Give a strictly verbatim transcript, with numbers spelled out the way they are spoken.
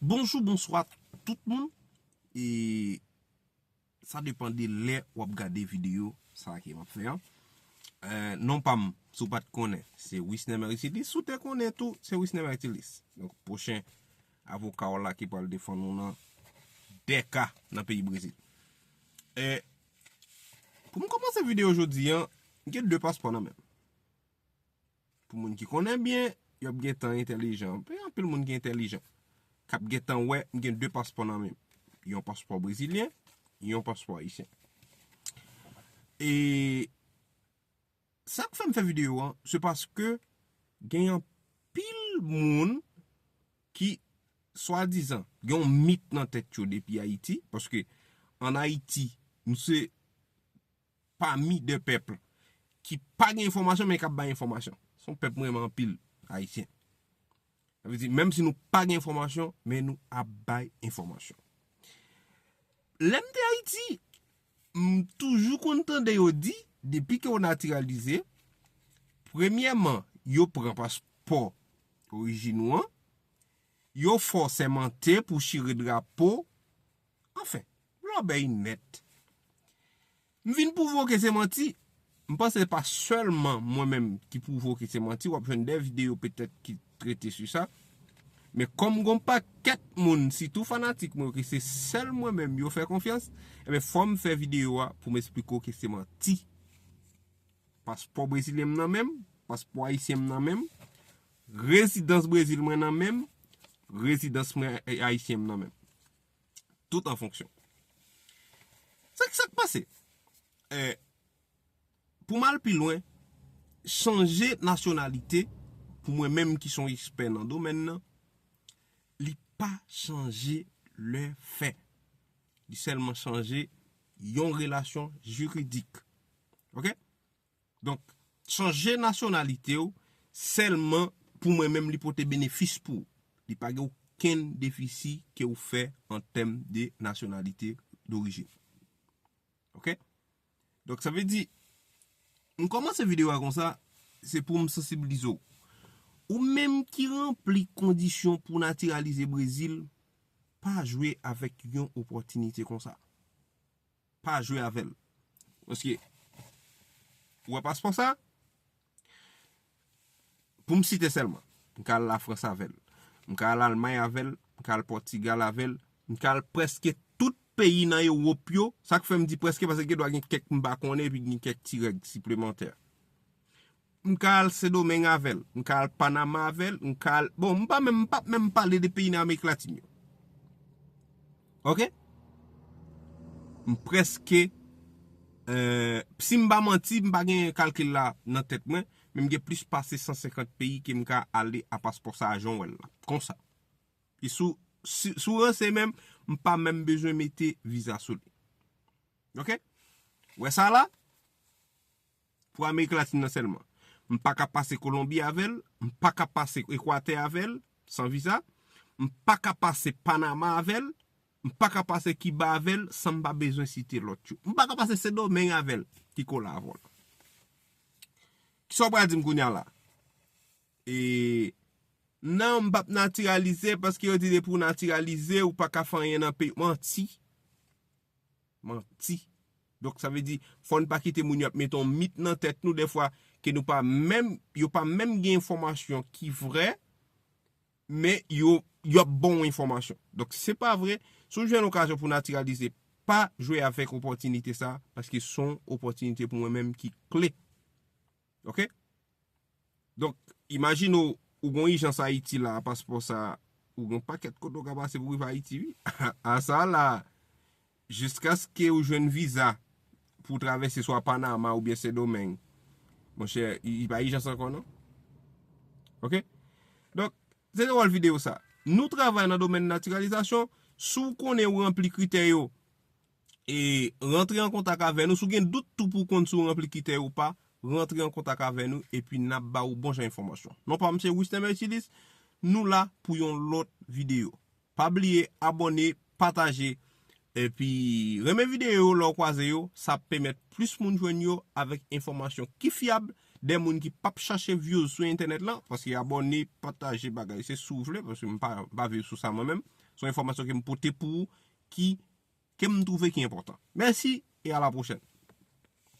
Bonjou, bonswa tout moun. E sa depann de lè w ap gade videyo sa ke m ap fè an. Eh, non pa m, si w pa t konnen, se Wisner Meritilis. Si w te konnen tou, se Wisner Meritilis. Donk, pwochen avoka w la ki pral defann ou nan de ka nan peyi Brezil. Eh, pou m kòmanse videyo jodi an, m gen de paspò nan men m. Pou moun ki konnen byen, y ap gentan entèlijan. Gen anpil moun ki entèlijan, k ap gentan wè m gen de paspò nan men m. Yon paspò brezilyen, yon paspò ayisyen. E sa k fè m fè videyo an, se paske gen anpil moun ki swadizan gen yon mit nan tèt yo depi Ayiti, paske ann Ayiti, nou se pami de pèp ki pa gen enfòmasyon, men k ap bay enfòmasyon. Se yon pèp m renmen anpil, Ayisyen. Sa vle di, menm si nou pa gen enfòmasyon, men nou ap bay enfòmasyon. Lè m te Ayiti, m toujou konn tande yo di, depi ke w natiralize, premyèman, yo pran paspò orijin ou an, yo fè w sèmante pou chire drapo, anfen, lòbèy nèt. M vin pwouve w ke se manti. M panse se pa sèlman mwen menm ki pwouve w ke se manti. W ap jwenn de videyo petèt ki trete sou sa. Men kòm gon pakèt moun, sitou fanatik mwen yo, ke se sèl mwen menm yo fè konfyans, ebyen, fò m fè videyo a pou m esplike w ke se manti. Paspò brezilyen m nan men m, paspò ayisyen m nan men m, rezidans Brezil mwen nan men m, rezidans mwen, eh, ayisyen m nan men m. Tout an fonksyon. Sa, sa k pase? Eh, pou m al pi lwen, chanje nasyonalite, pou mwen menm ki se yon ekspè nan domèn nan, li pa chanje lè fè. Li sèlman chanje yon relasyon jiridik. Oke? Donk, chanje nasyonalite w sèlman, pou mwen menm, li pote benefis pou ou. Li pa gen okenn defisi ke ou fè an tèm de nasyonalite dorijin. Oke? Donk, sa vle di, m kòmanse videyo a konsa, se pou m sansibilize w. Ou menm ki ranpli kondisyon pou natiralize Brezil, pa jwe avèk yon opòtinite konsa. Pa jwe avè l. Paske, ou wè paspò sa, pou m site sèlman, m ka al Lafrans avè l, m ka al Almay avè l, m ka al Pòtigal avè l, m ka al prèske tout peyi nan Ewòp yo. Sa k fè m di prèske, paske gen dwa gen kèk m pa konnen, epi gen kèk ti règ siplemantè. M ka al Sendomeng avè l, m ka al Panama avè l, m ka al, bon, m pa menm, m p ap menm pale de peyi nan Amerik Latin yo. Oke? M prèske, eh, si m pa manti, m pa gen kalkil la nan tèt mwen, men m gen plis pase san senkant peyi ke m ka ale a paspò sa a jan w wè l la. Konsa. E sou, si, sou ranse menm, m pa menm bezwen mete viza sou li. Oke? Wè sa la? Pou Amerik Latin nan sèlman. M pa ka pase Kolonbi avè l, m pa ka pase Ekwatè avè l, san viza, m pa ka pase Panama avè l, m pa ka pase Kiba avè l, san m pa bezwen site lòt yo. M pa ka pase Sendomeng avè l, ki kola avè l. Kisa w pral di m kounye a la? E, non, m p ap natiralize, paske yo di depi w natiralize, ou pa ka fè anyen nan peyi. Manti. Manti. Donk, sa vle di, fò n pa kite moun yo ap mete yon mit nan tèt nou, dèfwa, ke nou pa menm, yo pa menm gen enfòmasyon ki vrè, men yo, yo ap ba w enfòmasyon. Donk, se pa vre, si w jwenn okazyon pou natiralize, pa jwe avèk opòtinite sa, paske se yon opòtinite pou mwen menm ki kle. Oke? Donk, imajine w, ou gon ijans Ayiti la, paspò sa, ou gon pakèt kote w ka pase pou rive Ayiti, wi. A sa la, jiskaske ou jwenn viza pou w travèse swa Panama oubyen Sendomeng, monchè, li pa ijans ankò, non? Oke? Donk, se te wòl videyo sa. Nou travay nan domèn natiralizasyon. Si w konnen ou ranpli kritè yo, e rantre an kontak avè nou. Si w gen dout tou pou w konn si w ranpli kritè yo ou pa, rantre an kontak avè nou, epi n ap ba ou bon jan enfòmasyon. Non pa m se Wisner Mertilis, nou la pou yon lòt videyo. Pa bliye abòne, pataje, epi renmen videyo yo lè w kwaze yo, sa ap pèmèt plis moun jwenn yo avèk enfòmasyon ki fyab, de moun ki p ap chache views sou entènèt lan, paske abòne, pataje bagay, se si w vle, paske m pa, m pa viv sou sa mwen menm. Se yon enfòmasyon ke m pote pou ou ki ke m twouve ki enpòtan. Mèsi e a la pwochèn.